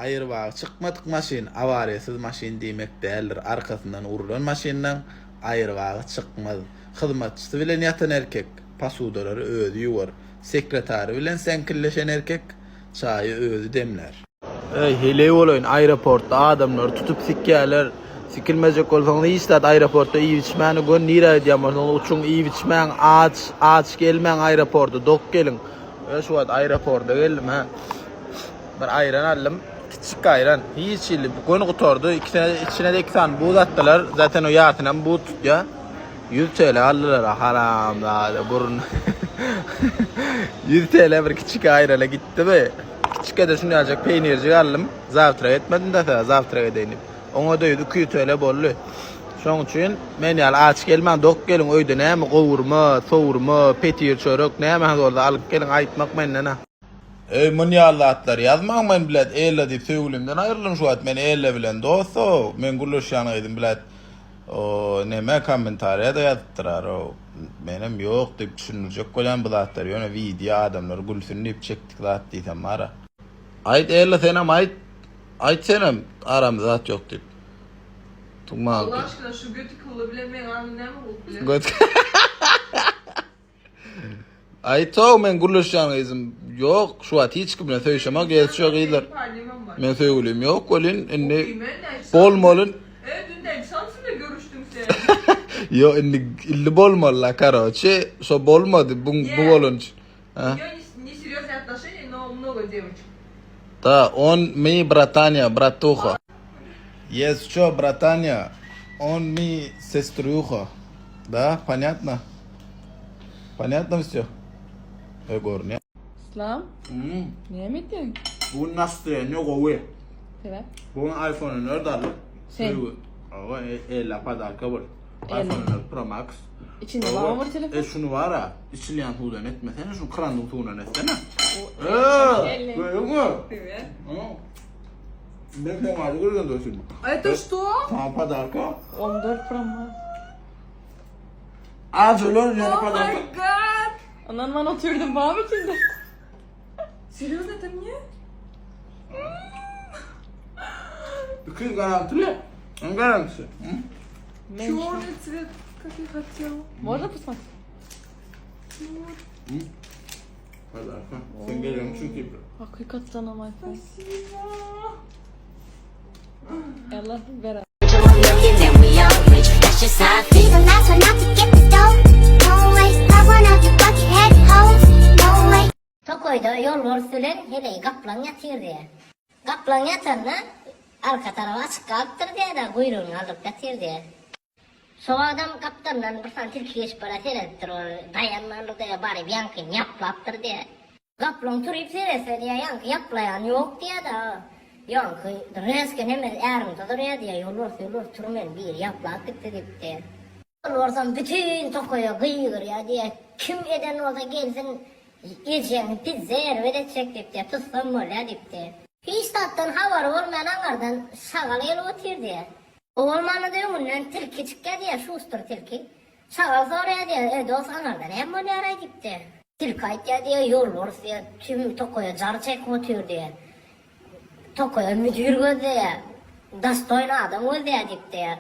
Aýyrbagy çykmadyk maşyn awariýasyz maşyn diýmek däldir, arkasyndan urlan maşynlaň aýyrbagy çykmaz. Hyzmatçysy bilen ýatan erkek posudalary özi ýuwar. Sekretary bilen säňkilleşen erkek çaýy özi demlär. Eý heleý bolaýyn aeroportda adamlary tutup sikýäler. Sikilmejek bolsaňyz hiç zat aeroportda iýip içmäni gön nirä gidýän bolsaňyz uçuň iýip içmäň aç aç gelmäň aeroporta dok geliň. Ýa şu wagt aeroporta geldim hä. Bir aýran aldym. Kiçijik aýran. Hiç hili göni gutardy. Ikisine içine-de iki sany buz atdylar. Zaten o ýartynam buz tutýar. 100 TL aldylar haramzada burun. 100 TL bir kiçijik aýrana gitdi be. Kiçijik-de şunýaljak peýnirjik aldym. Zawtrak etmedim da zawtrak edeýin diýip. Oňa-da 100 200 TL boldy. Şoň üçin men ýaly aç gelmäň, dok geliň öýde näme gowurma, sowurma, petir çörek nämäňiz bolsa alyp geliň aýtmak menden-ä. Eý mun ýaly zatlary ýazmaň men bilet Ella diýip söýgülimden aýryldym şu wagt men Ella bilen dost o men gürleşýän gyzym bilet o neme kommentariýada ýazypdyrar o menem ýok diýip düşündirjek bolýan bu zatlary ýöne wideo adamlar gülsün diýip çekdik zat diýsem bara. Aýt Ella senem aýt aýt senem aramyzda zat ýok diýip. Allah aşkyna şu göti kylly bilen meň aramda näme bolup biler? Göt Aýtow men gürleşýän gyzym ýok şu wagt hiç kim bilen söýüşemok gezşo gyzlar. Men söýgülim ýok welin indi bolmaly. E dün de Samsun'da görüştüm sen. Ýok indi indi bolmaly la karoçe şo bolmady bu bu bolan üçin. Ha? Не серьезные отношения, но много девочек. Da on mi bratanya bratuha. Yes ço bratanya on mi sestrýuha. Da ponýatno. Ponýatno wsýo. E görünýär. Islam. Hmm. Näme etdiň? Bu gün nastroýeniýa gowy. Sebäp? Bu gün iPhone 4 aldyk. Sen. Hawa, Ella podarka bol. iPhone 4 Pro Max. Içinde bar bir telefon. E şuny bara içilýän suwdan etmesene, şuny krandyň suwundan etsene. Eee, gördüňmi? Evet. Men sen aýdy görgen dostum. Это что? Sana podarka. 14 Pro Max. Aç olar ýene Oh podarka. my god. Ondan ben oturdum bağım içinde. Серьезно, это мне? 200 garantili. Oň garantisi. Черный цвет, как я хотела. Можно посмотреть? Podarka. Sen gelen üçin kipri. Hakykatdan ama iPhone. Спасибо. Allah beraber. And we all rich, that's just how I Be feel. the last one out to get the dough. No way, I one of you bucket head hoes. No way. Tokaýda ýolbars bilen heleý gaplaň ýatyr diýýär. Gaplaň ýatanda arka tarapy açyk galypdyr diýýär-de, guýrugyny galdyryp ýatyr diýýär. Şo wagtam gapdalyndan bir sany tilki geçip barýar, seredipdir ol, daýanmandyr diýýär, baryp ýaňkyny ýaplapdyr diýýär. Gaplaň turyp seretse diýýär, ýaňky ýaplaýan ýok diýýär-de, ýaňky reske nemesi ärimde durýar diýýär, ýolbars, ýolbars tur meni biri ýaplap gitdi diýip diýýär. Ýolbarsam bütin tokaýa gygyrýar diýýär, kim eden bolsa gelsin, ejeňi pizza erbet etjek diýip diýýär, tutsam bolýar diýip diýýär. Hiç zatdan habary bolmaýan aňardan şagal gelip otyr diýýär. Bolmanda-da öňünden tilki çykýar diýýär, şustr tilki. Şagal soraýar diýýär, Eý dost, aňarda näme bolýar-aý diýip diýýär. Tilki aýtýar diýýär, Ýolbars diýýär, tüm tokaýa jar çekip otyr diýýär. Tokaýa müdir gözleýär, dostoýny adam gözleýär diýip diýýär.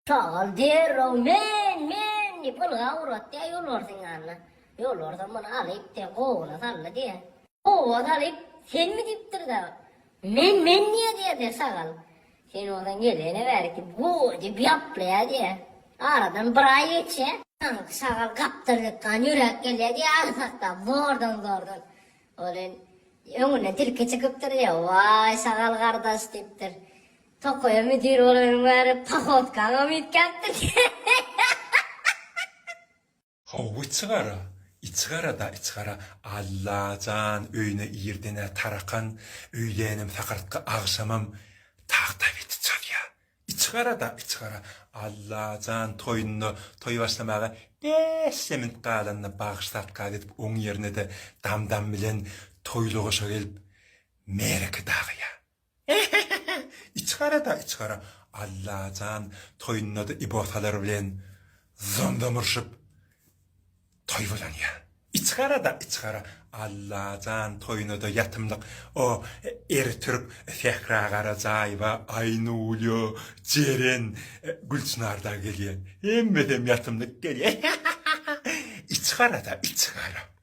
Şagal derrew men, men diýip ylgap ugratýar ýolbarsyň ýanyna. Ýolbarsam muny alyp diýýär, gowuna saldy diýýär. Gowa salyp, senmi diýipdir-de. Men, men diýýär diýýär şagal. Sen bolsaň gelene bäri diýip, gowa diýip ýaplaýar diýýär. Aradan bir aý geçýär. Aňky şagal gapdalykdan ýöräp gelýär diýýär, agsaklap, zordan-zordan. Ol öňünden tilki çykypdyr diýýär. Waý, şagal gardaş diýipdir. Tokaýa müdir bolanyň bäri pohodkaňam üýtgäpdir. Hawa içigara, içigara-da içigara, Allajan öýüne irden-ä tarakan, öýlänem sakyrtgy agşamam tagta beti çalýa. Içigara-da içigara, Allajan toýunda toý başlamaga bäşje minut galanda bagyş satgaz edip oň ýerine-de dam-dam bilen toýly goşa gelip märeke dagaýa. Içgara-da içgara, Allajan toýunda-da ibosalar bilen zomzom urşup, toý bolanýa. Içgara-da içgara. Allajan toýuna-da ýatymlyk. O Ertürk, Sähra Garajaýewa, Aýnulýa, Jeren, Gülçynar dagy gelýär. Hemmesem ýatymlyk gelýär. Içgara-da içgara.